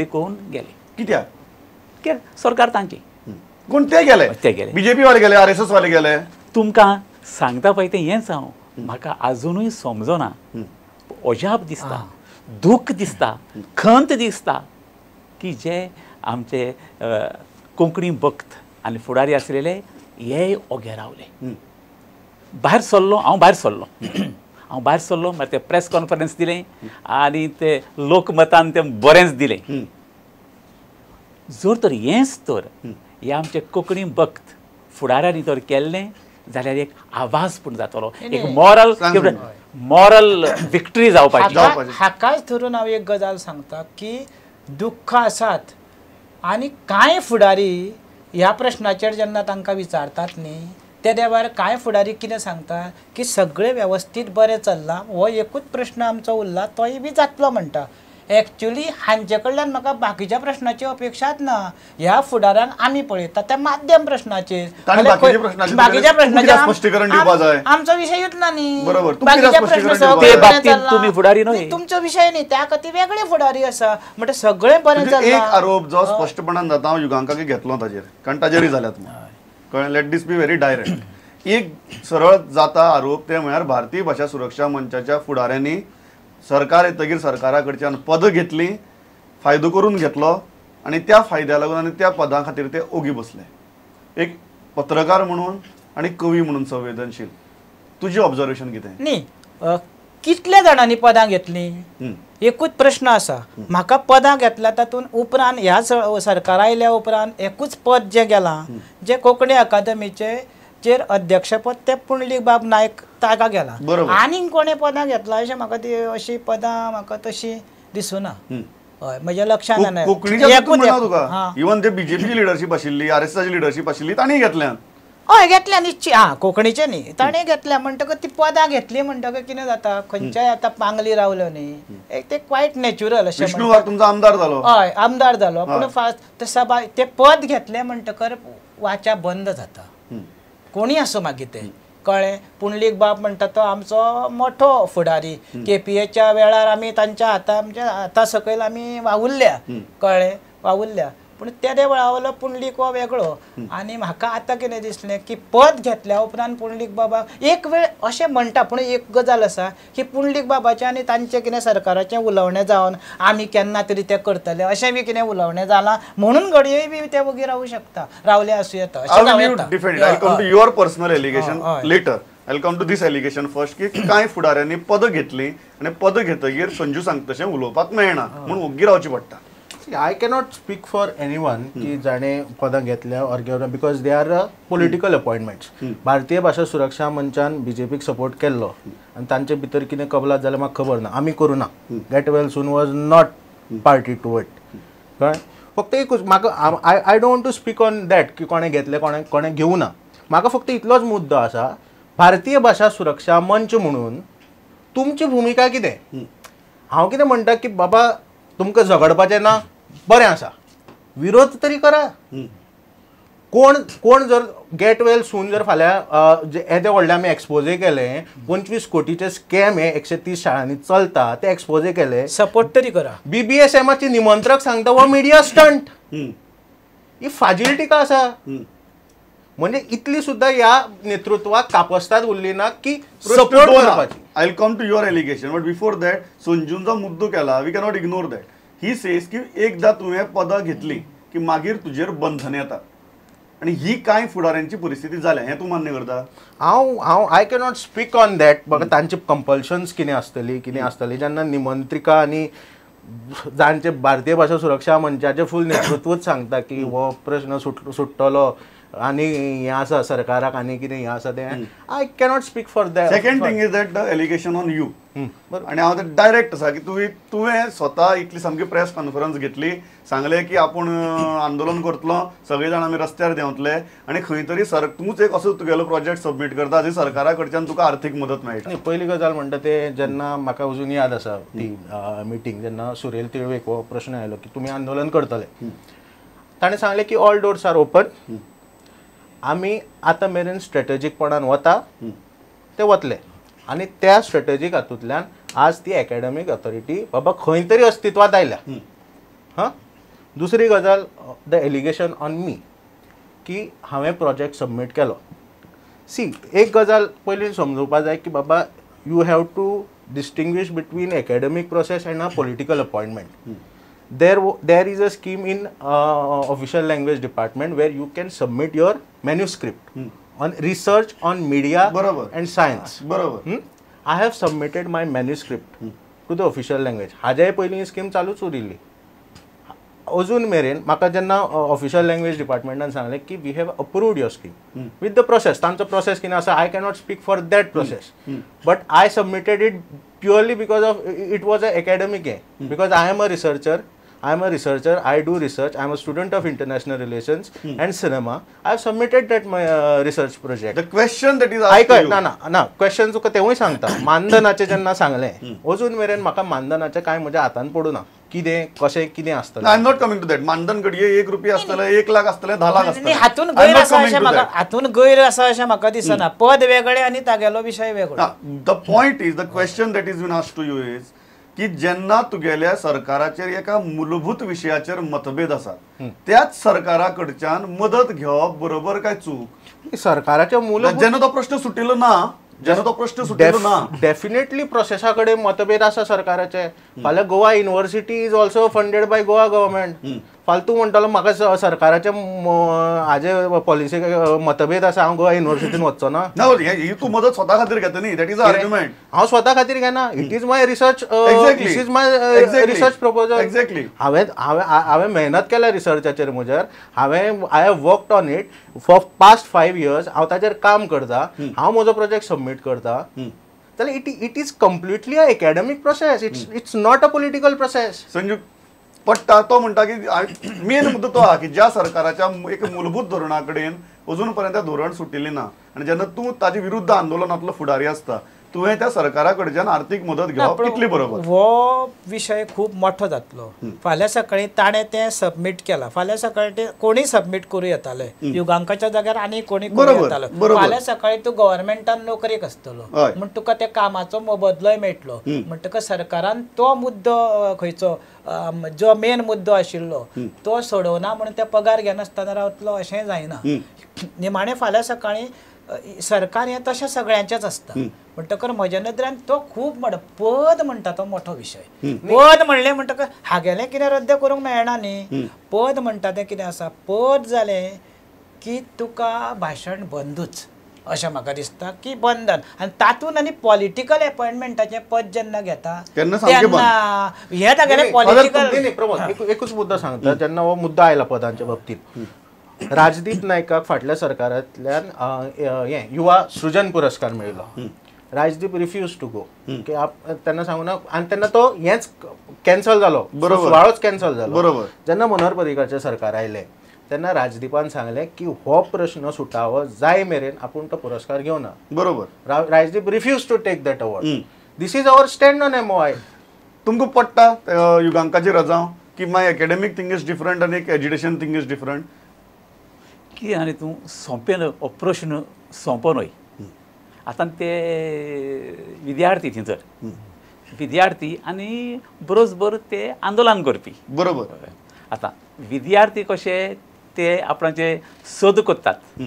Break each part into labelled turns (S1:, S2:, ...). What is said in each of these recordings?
S1: कोण गेले
S2: कित्याक
S1: सरकार तांची
S2: कोण ते गेले, ते गेले बीजेपी वाले गेले, आरएसएस वाले गेले.
S1: तुमकां सांगता पळय तें हेंच हांव म्हाका आजुनूय समजना, अजाप दिसता, दुःख दिसता, खंत दिसता की जे आमचे कोंकणी भक्त आनी फुडारी आसलेले हे ओगे रावले. भायर सरलो हांव, भायर सरलो हांव, भायर सरलो मागीर ते प्रेस कॉन्फरन्स दिलें आनी ते लोकमतान तें बरेंच दिलें. जर तर हेंच तर हे आमचे कोंकणी भक्त फुडाऱ्यांनी तर केल्लें जाल्यार एक आवाज पूण जातलो, एक मॉरल मॉरल विक्टरी जावपाची.
S3: हाकाच धरून हांव एक गजाल सांगता की दुख्ख आसात आनी कांय फुडारी ह्या प्रश्नाचेर जेन्ना तांकां विचारतात न्ही ते वेळार कांय फुडारी कितें सांगता की सगळें वेवस्थीत बरें चल्लां, हो एकूच प्रश्न आमचो उरला तोय बी जातलो म्हणटा. एक्चुअली हांचे कडल्यान म्हाका बाकीच्या प्रश्नाची अपेक्षाच ना. ह्या फुडारांक आमी पळयता त्या माध्यम प्रश्नाचेर, बाकीच्या प्रश्नाचेर आमचो विशयूच ना न्ही. बाकीच्या प्रश्न तुमचो विशय न्ही, त्या खातीर वेगळे फुडारी आसा म्हणटा सगळें बरें चल्लां.
S2: एक आरोप जो स्पश्टपणान जाता हांव युगांकाक घेतलो ताजेर, कारण ताजेरय जाल्यात कळ्ळें. Let this be very direct. एक सरळ जाता आरोप ते म्हळ्यार भारतीय भाशा सुरक्षा मंचाच्या फुडाऱ्यांनी सरकार येतगीर सरकारा कडच्यान पदां घेतली, फायदो करून घेतलो आनी त्या फायद्या लागून आनी त्या पदां खातीर ते ओगी बसले. एक पत्रकार म्हणून आनी कवी म्हणून संवेदनशील तुजें ऑब्जर्वेशन कितें?
S3: न्ही कितल्या जाणांनी पदां घेतली एकूच प्रश्न आसा म्हाका. पदां घेतल्या तातूंत उपरांत ह्या सरकार आयल्या उपरांत एकूच पद जें गेलां जें कोंकणी अकादमीचें चेर अध्यक्षपद ते पुंडलीक बाब नायक ताका गेला. आनीक कोणें पदां घेतला अशें म्हाका ती अशी पदां म्हाका तशी दिसुना. हय म्हज्या लक्षांत येना.
S2: कोंकणीच्या इवन ते बीजेपीची लिडरशीप आशिल्ली, आरएसएसाची लिडरशीप आशिल्ली तांणी घेतल्यान.
S3: हय घेतल्या निश्चित, हां कोंकणीचे न्ही ताणें घेतल्या. म्हणटकच ती पदां घेतली म्हणटकच कितें जाता खंयच्याय आतां पांगली रावल्यो न्ही एक ते क्वायट नॅचुरल अशें.
S2: विष्णू वाघ तुमचो आमदार जालो.
S3: हय आमदार जालो, पूण फास्ट सभा ते पद घेतलें म्हणटकर वाचा बंद जाता. कोणी आसूं मागीर तें कळ्ळें. पुंडलीक बाब म्हणटा तो आमचो मोठो फुडारी, केपीएच्या वेळार आमी तांच्या हाता आमच्या हाता सकयल आमी वावुरल्या, कळ्ळें वावुरल्या. पूण तेदे वेळावयलो पुंडलीक हो वेगळो. आनी म्हाका आतां कितें दिसलें की पद घेतल्या उपरांत पुंडलीक बाबा एक वेळ अशें म्हणटा, पूण एक गजाल आसा की पुंडलीक बाबाचें आनी तांचें कितें सरकाराचें उलोवणें जावन आमी केन्ना तरी तें करतले अशें बी कितें उलोवणें जालां म्हणून घडये बी ते वगीर रावूं शकता, रावले आसूं येता.
S2: Your personal allegation later. I will come to this allegation first की कांय फुडाऱ्यांनी पदां घेतली आनी पदां घेतगीर संजू सांगता तशें उलोवपाक मेळना म्हणून ओग्गी रावचें पडटा.
S4: I cannot speak for anyone की जाणे पदां घेतल्या or घेवना because they are political appointments. भारतीय भाशा सुरक्षा मंचान बीजेपीक सपोर्ट केल्लो आनी तांचे भितर कितें कबलात जाल्यार म्हाका खबर ना, आमी करूं ना. Get well soon was not party to it. कळ्ळें? फक्त एकूच म्हाका I don't want to speak on that की कोणें घेतलें कोणें कोणें घेवना. म्हाका फक्त इतलोच मुद्दो आसा, भारतीय भाशा सुरक्षा मंच म्हणून तुमची भुमिका कितें? हांव कितें म्हणटा की बाबा तुमकां झगडपाचें ना, बरें आसा, विरोध तरी करा. कोण कोण जर गेट वेल सून जर फाल्यां येदे व्हडलें आमी एक्सपोजे केलें, 25 कोटीचे स्कॅम हे 130 शाळांनी चलता ते एक्सपोजे केले,
S3: सपोर्ट तरी करा.
S4: बीबीएसएमाची निमंत्रक सांगता हो मिडिया स्टंट, ही फाजील टिका आसा. म्हणजे इतली सुद्दां ह्या नेतृत्वाक कापस्ताद उरली ना की सपोर्ट करपाची.
S2: I will come to your allegation but before that संजून जो मुद्दो केला we cannot ignore that. He says की एकदा तुवें पदां घेतली की मागीर तुजेर बंधन येता आनी ही कांय फुडाऱ्यांची परिस्थिती जाल्या हें तूं मान्य करता?
S4: हांव हांव I cannot speak on that. म्हाका तांची कंपल्शन्स कितें आसतली कितें आसतली जेन्ना निमंत्रिका आनी जांचे भारतीय भाशा सुरक्षा मंचाचें फूल नेतृत्वच सांगता की हो प्रश्न सुट्टलो आनी हें आसा सरकाराक आनी कितें हें आसा तें I cannot speak for that.
S2: Second thing is that the allegation on you. आनी हांव ते डायरेक्ट आसा की तुवें स्वता इतली सामकी प्रेस कॉन्फरन्स घेतली, सांगलें की आपूण आंदोलन करतलो, सगळे जाण आमी रस्त्यार देंवतले आनी खंय तरी सर तूंच एक असो तुगेलो प्रोजेक्ट सबमीट करता जंय सरकारा कडच्यान तुका आर्थीक मदत मेळटा.
S4: पयली गजाल म्हणटा ते जेन्ना म्हाका अजून याद आसा ती मिटींग जेन्ना सुरेल तिळवेक हो प्रश्न आयलो की तुमी आंदोलन करतले, ताणें सांगलें की ऑल डोर्स are open, आमी आतां मेरेन स्ट्रेटजीकपणान वता ते वतले आनी त्या स्ट्रेटजीक हातूंतल्यान आज ती एकाडेमीक ऑथॉरिटी बाबा खंय तरी अस्तित्वांत आयल्या. हां, दुसरी गजाल the allegation on me की हांवें प्रोजेक्ट सबमीट केलो. सी एक गजाल पयलीं समजोवपा जाय की बाबा you have to distinguish between academic process and a political appointment. There is a scheme in official language department where you can submit your manuscript on research on media and science.
S2: बरोबर.
S4: I have submitted my manuscript to the official language. हाज्याय पयलीं scheme चालूच उरिल्ली. अजून मेरेन म्हाका जेन्ना official language डिपार्टमेंटान सांगलें की we have approved your scheme with the process. तांचो प्रोसेस कितें आसा I cannot speak for that process, but I submitted it purely because of it was a academic हें, because I am a researcher. I am a researcher, I do research, I am a student of international relations and cinema. I have submitted that my research project.
S2: The question that is asked to you.
S4: ना ना ना, question तुका तेवूय सांगता. मानधनाचें जेन्ना सांगलें, अजून मेरेन म्हाका मानधनाचें कांय म्हज्या हातान पडूं ना. कितें कशें कितें आसतलें.
S2: I am not coming to that. मानधन घडये 1 रुपया आसतलें, 1 लाख आसतलें, 10 लाख आसतलें.
S3: हातून गैर आसा अशें म्हाका, हातून गैर आसा अशें म्हाका दिसना. पद वेगळें आनी तागेलो विशय वेगळो.
S2: The point is, the question that is been asked to you is की जेन्ना तुगेल्या सरकाराचेर एका मूलभूत विशयाचेर मतभेद आसात त्याच सरकारा कडच्यान मदत घेवप बरोबर काय चूक?
S4: सरकाराच्या मूलभूत
S2: जेन्ना तो प्रश्न सुटिल्लो ना, जेन्ना तो प्रश्न सुटिल्लो ना,
S4: डेफिनेटली प्रोसेसा कडेन मतभेद आसा सरकाराचे. फाल्यां Goa university is also funded by Goa government. फाल्यां तूं म्हणटलो म्हाका सरकाराचे हाजे पॉलिसी मतभेद आसा, हांव गोवा युनिवर्सिटीन वचचो ना.
S2: ही तूं मदत स्वता खातीर घेता न्ही, that is a argument.
S4: हांव स्वता खातीर घेना. It is my research, this is my research proposal.
S2: Exactly.
S4: हांवें हांवें हांवें मेहनत केल्या रिसर्चाचेर म्हजेर. हांवें I have worked on it for past 5 years. हांव ताचेर काम करता, हांव म्हजो प्रोजेक्ट सबमीट करता. जाल्यार it is completely a academic process. It's not a political process.
S2: Sanju पट्टा तो म्हणटा की मेन मुद्दो तो आहा की ज्या सरकाराच्या एक मूलभूत धोरणा कडेन अजून पर्यंत धोरण सुटिल्लें ना आनी जेन्ना तूं ताजे विरुद्ध आंदोलनांतलो फुडारी आसता तुवें त्या सरकारा कडच्यान आर्थीक मदत घेवप कितली बरोबर?
S3: हो विशय खूब मोठो जातलो. फाल्यां सकाळीं ताणें तें सबमीट केलां, फाल्यां सकाळीं तें कोणीय सबमीट करूं येतालें. युगांकाच्या जाग्यार आनी कोणी करूं येतालो. फाल्यां सकाळीं तूं गव्हर्मेंटान नोकरेक आसतलो म्हण तुका त्या कामाचो मोबदलोय मेळटलो. म्हणटकच सरकारान तो मुद्दो खंयचो जो मेन मुद्दो आशिल्लो तो सोडोवना म्हणून ते पगार घेनासतना रावतलो अशेंय जायना. निमाणें फाल्यां सकाळीं सरकार हें तशें सगळ्यांचेंच आसता. म्हणटकर म्हज्या नदरेन तो खूब पद म्हणटा तो मोठो विशय. पद म्हणलें म्हणटकर हागेलें कितें रद्द करूंक मेळना न्ही. पद म्हणटा तें कितें आसा, पद जालें की तुका भाशण बंदूच अशें म्हाका दिसता की बंधन. आनी तातूंत आनी पॉलिटिकल अपॉयंटमेंटाचें पद जेन्ना घेता तेन्ना हें तागेलें पॉलिटिकल.
S4: प्रमोद एकूच मुद्दो सांगता, जेन्ना हो मुद्दो आयला पदांच्या बाबतींत, राजदीप नायकाक फाटल्या सरकारांतल्यान हें युवा सृजन पुरस्कार मेळिल्लो. राजदीप रिफ्यूज टू गो की तेन्ना सांगू ना, आनी तेन्ना तो हेंच कॅन्सल जालो, सुवाळोच कॅन्सल जालो.
S2: बरोबर.
S4: जेन्ना मनोहर पर्रीकारचें सरकार आयलें तेन्ना राजदीपान सांगलें की हो प्रश्न सुटावो जाय मेरेन आपूण तो पुरस्कार घेवना.
S2: बरोबर.
S4: Rajdeep refuse to take that award. This is our stand on MOI.
S2: तुमकां पडटा युगांकाची रजांव की my academic thing is different आनी एक एज्युकेशन थिंग is different?
S1: कितें आनी तूं सोंपें हो प्रश्न सोंपो न्हय. आतां ते विद्यार्थी थंयसर विद्यार्थी आनी बरोबर ते आंदोलन करपी.
S2: बरोबर.
S1: आतां विद्यार्थी कशे ते आपणाचे सोद करतात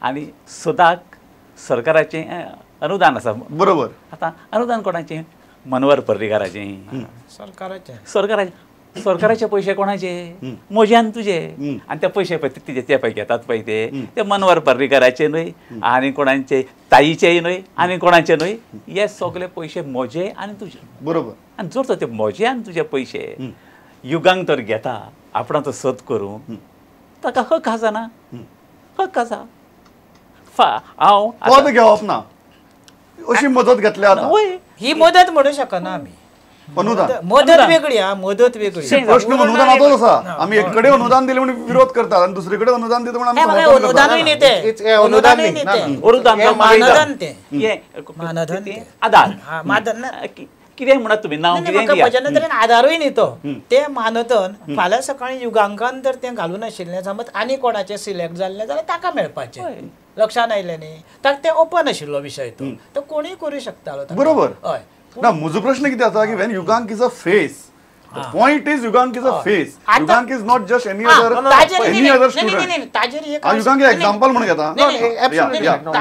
S1: आनी सोदाक सरकाराचें अनुदान आसा.
S2: बरोबर.
S1: आतां अनुदान कोणाचें? मनोहर पर्रीकाराचें,
S3: सरकाराचें.
S1: सरकाराचें. सरकाराचे पयशे कोणाचे? म्हजे आनी तुजे. आनी ते पयशे पळय तिजे ते पळय घेतात पळय ते मनोहर पर्रीकाराचे न्हय आनी कोणाचे ताईचेय न्हय आनी कोणाचे न्हय. हे सगळे पयशे म्हजे आनी तुजे.
S2: बरोबर.
S1: आनी जर तर ते म्हजे आनी तुजे पयशे युगांक तर घेता आपणाचो सोद करूंक ताका हक आसा ना? हक आसा. हांव
S2: पद घेवप ना अशी मदत घेतल्या आतां.
S3: ही मदत म्हणू शकना आमी.
S2: अनुदान
S3: मदत वेगळी हा, मदत वेगळी.
S2: प्रश्न अनुदानाचोच आसा. आमी एक कडेन अनुदान दिलें म्हूण विरोध करतात आनी दुसरे कडेन अनुदान दिता म्हूण आमी
S3: अनुदानूय न्ही तें, अनुदानूय न्ही तें, मानधन तें, मानधन तें,
S1: आदार मानधन कितें म्हणा तुमी नांव कितें?
S3: म्हज्या नदरेन आदारूय न्ही तो, तें मानधन. फाल्यां सकाळीं युगांकान जर तें घालूं नाशिल्लें समज आनी कोणाचें सिलेक्ट जाल्लें जाल्यार ताका मेळपाचें. लक्षान आयलें न्ही? ताका तें ओपन आशिल्लो विशय तो, तो कोणूय करूं शकतालो.
S2: बरोबर.
S3: हय.
S2: ना म्हजो प्रश्न कितें आसा की when Yugank is a face Point is Yugank is a face. Yugank is not just any other any other student.
S3: ताजेर एक
S2: युगांक एक्झाम्पल म्हणून घेता.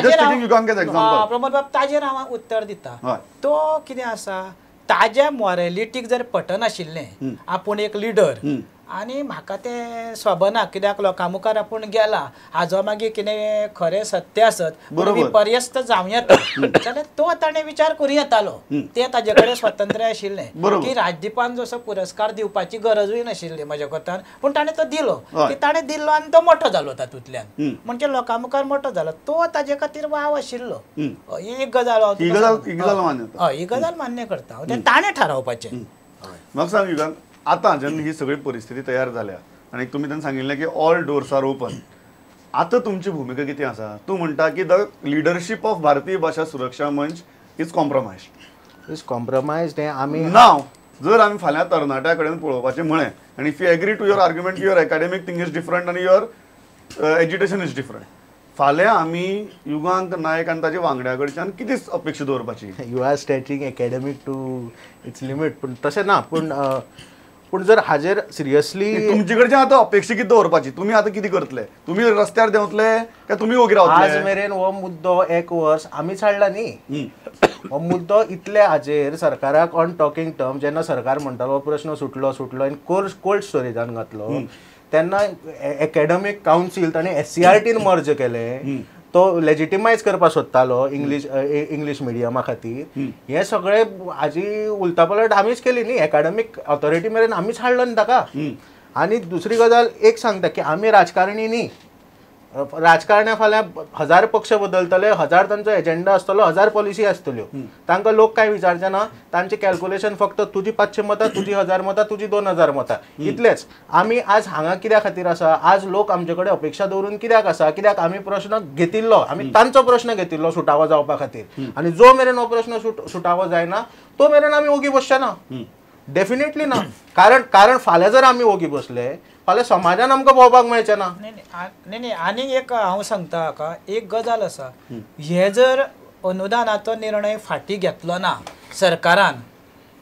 S2: Just taking Yugank as example.
S3: Pramod बाब ताजेर हांव उत्तर दिता. तो कितें आसा, ताज्या मॉरेलिटीक जर पटनाशिल्लें आपूण एक लिडर आनी म्हाका तें सोबना कित्याक लोकां मुखार आपूण गेला हाजो मागीर कितें खरें सत्य आसत विपर्यस्त जावं येता जाल्यार तो ताणें विचार करूं येतालो. तें ताजे कडेन स्वातंत्र्य आशिल्लें की राजदीपान जसो पुरस्कार दिवपाची गरजूय नाशिल्ली म्हज्या कोतान, पूण ताणें तो दिलो की ताणें दिलो आनी तो मोठो जालो तातूंतल्यान, म्हणजे लोकां मुखार मोठो जालो. तो ताजे खातीर वाव आशिल्लो. एक गजाल ही गजाल मान्य करता, तें ताणें थारावपाचें.
S2: म्हाका सांग युगांक, आतां जेन्ना ही सगळी परिस्थिती तयार जाल्या आनी तुमी तेन्ना सांगिल्लें की ऑल डोर्स are open, आतां तुमची भुमिका कितें आसा? तूं म्हणटा की the leadership of Bharatiya Bhasha Suraksha Manch is compromised.
S4: Is compromised हें आमी
S2: नाव जर आमी फाल्यां तरणाट्या कडेन पळोवपाचें म्हळें आनी if you agree to your argument की your academic thing is different आनी your education is different, फाल्यां आमी युगांक नायक आनी ताच्या वांगड्या कडच्यान कितें अपेक्षा दवरपाची?
S4: You are stretching academic to its limit. पूण तशें ना, पूण पूण जर हाजेर सिरियसली
S2: तुमचे कडच्यान आतां अपेक्षा कितें दवरपाची? तुमी आतां कितें करतले? तुमी रस्त्यार देंवतले काय तुमी ओगी रावतले?
S4: आज मेरेन हो मुद्दो एक वर्स आमीच हाडला न्ही. हो मुद्दो इतले हाजेर सरकाराक ऑन टॉकिंग टर्म जेन्ना सरकार म्हणटालो हो प्रश्न सुटलो सुटलो आनी कोल्ड स्टोरेजान घातलो तेन्ना एकेडमीक कावन्सील ताणें एससीआरटीन मर्ज केलें, तो लेजिटिमायज करपाक सोदतालो इंग्लीश इंग्लीश मिडियमा खातीर. हें सगळें हाजी उलटापलट आमीच केली न्ही, एकाडमीक ऑथॉरिटी मेरेन आमीच हाडलो न्ही ताका. आनी दुसरी गजाल एक सांगता की आमी राजकारणी न्ही. राजकारण्या फाल्यां हजार पक्ष बदलतले, हजार तांचो एजेंडा आसतलो, हजार पॉलिसी आसतल्यो, तांकां लोक कांय विचारचे ना. तांचें कॅल्कुलेशन फक्त तुजी 500 मतां, तुजी 1000 मतां, तुजी 2000 मतां, इतलेच. आमी आज हांगा कित्या खातीर आसा? आज लोक आमचे कडेन अपेक्षा दवरून कित्याक आसा? कित्याक आमी प्रश्न घेतिल्लो, आमी तांचो प्रश्न घेतिल्लो सुटावो जावपा खातीर. आनी जो मेरेन हो प्रश्न सुटावो जायना तो मेरेन आमी ओगी बसचे ना, डेफिनेटली ना. कारण कारण फाल्यां जर आमी ओगी बसले फाल्यां समाजान आमकां भोंवपाक मेळचें ना.
S3: न्ही न्ही, आनी एक हांव सांगता हाका एक गजाल आसा, हे जर अनुदानाचो निर्णय फाटीं घेतलो ना सरकारान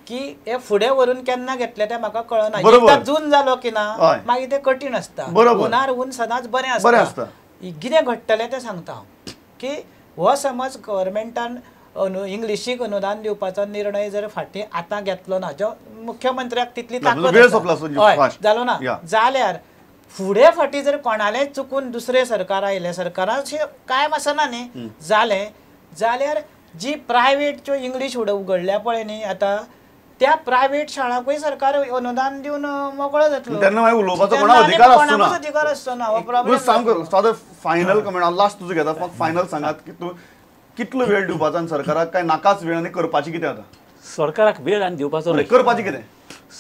S3: की हे फुडें व्हरून केन्ना घेतले तें म्हाका कळना. एकदां जून जालो की ना मागीर तें कठीण आसता. उनार ऊन सदांच बरें आसता. कितें घडटलें तें सांगता हांव की हो समज गव्हर्मेंटान इंग्लिशीक अनुदान दिवपाचो निर्णय जर फाटीं आतां घेतलो ना, जो मुख्यमंत्र्याक तितली ताकद जालो ना जाल्यार फुडें फाटीं जर कोणालें चुकून दुसरें सरकार आयलें, सरकाराचें कांय आसना न्ही जालें जाल्यार जी प्रायवेट ज्यो इंग्लीश उगडल्या पळय न्ही आतां त्या प्रायवेट शाळांकूय सरकार अनुदान दिवन मोकळो जातलो.
S2: तेन्ना मागीर उलोवपाचो कोणाक अधिकार आसचो ना,
S3: अधिकार आसचो ना. हो प्रॉब्लेम.
S2: सादो फायनल कमेंट हांव लास्ट तुजो घेता, फायनल सांगात की तूं कितलो वेळ दिवपाचो आनी सरकाराक काय नाकाच वेळ आनी करपाची कितें? आतां
S1: सरकाराक वेळ आनी दिवपाचो न्हय,
S2: करपाची कितें?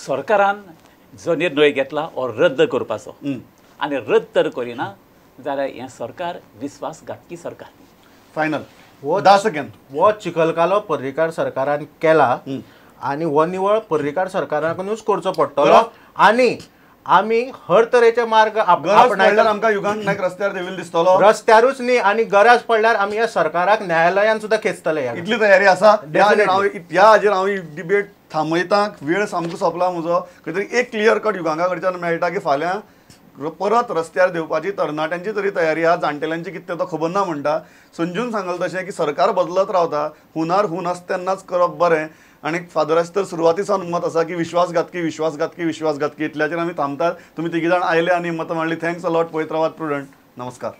S1: सरकारान जो निर्णय घेतला हो रद्द करपाचो, आनी रद्द तर करिना जाल्यार हें सरकार विस्वासघातकी सरकार.
S2: Final 10 second.
S4: हो चिखलकालो पर्रीकार सरकारान केला आनी हो निवळ पर्रीकार सरकाराकूच करचो पडटलो. आनी आमी हर तरेचे मार्ग
S2: आपणायल्यार आमकां युगांक नायक रस्त्यार देविल्लो दिसतलो,
S4: रस्त्यारूच न्ही, आनी गरज पडल्यार आमी ह्या सरकाराक न्यायालयान सुद्दां खेचतले.
S2: इतली तयारी आसा. ह्या हाजेर हांव डिबेट थांबयता. वेळ सामको सोंपला म्हजो. खंय तरी एक क्लियर कट युगांका कडच्यान मेळटा की फाल्यां परत रस्त्यार देवपाची तरणाट्यांची तरी तयारी आहा, जाणटेल्यांची कितें तो खबर ना म्हणटा. संजून सांगल तशें की सरकार बदलत रावता, हुनार हून आसता तेन्नाच करप बरें. आनी फादराचें तर सुरवाती सावन मत आसा की विश्वासघातकी विश्वासघातकी विश्वासघातकी. इतल्याचेर आमी थांबतात. तुमी तिगी जाण आयले आनी मतां मांडली. Thanks a lot. पळयत रावात प्रुडंट. नमस्कार.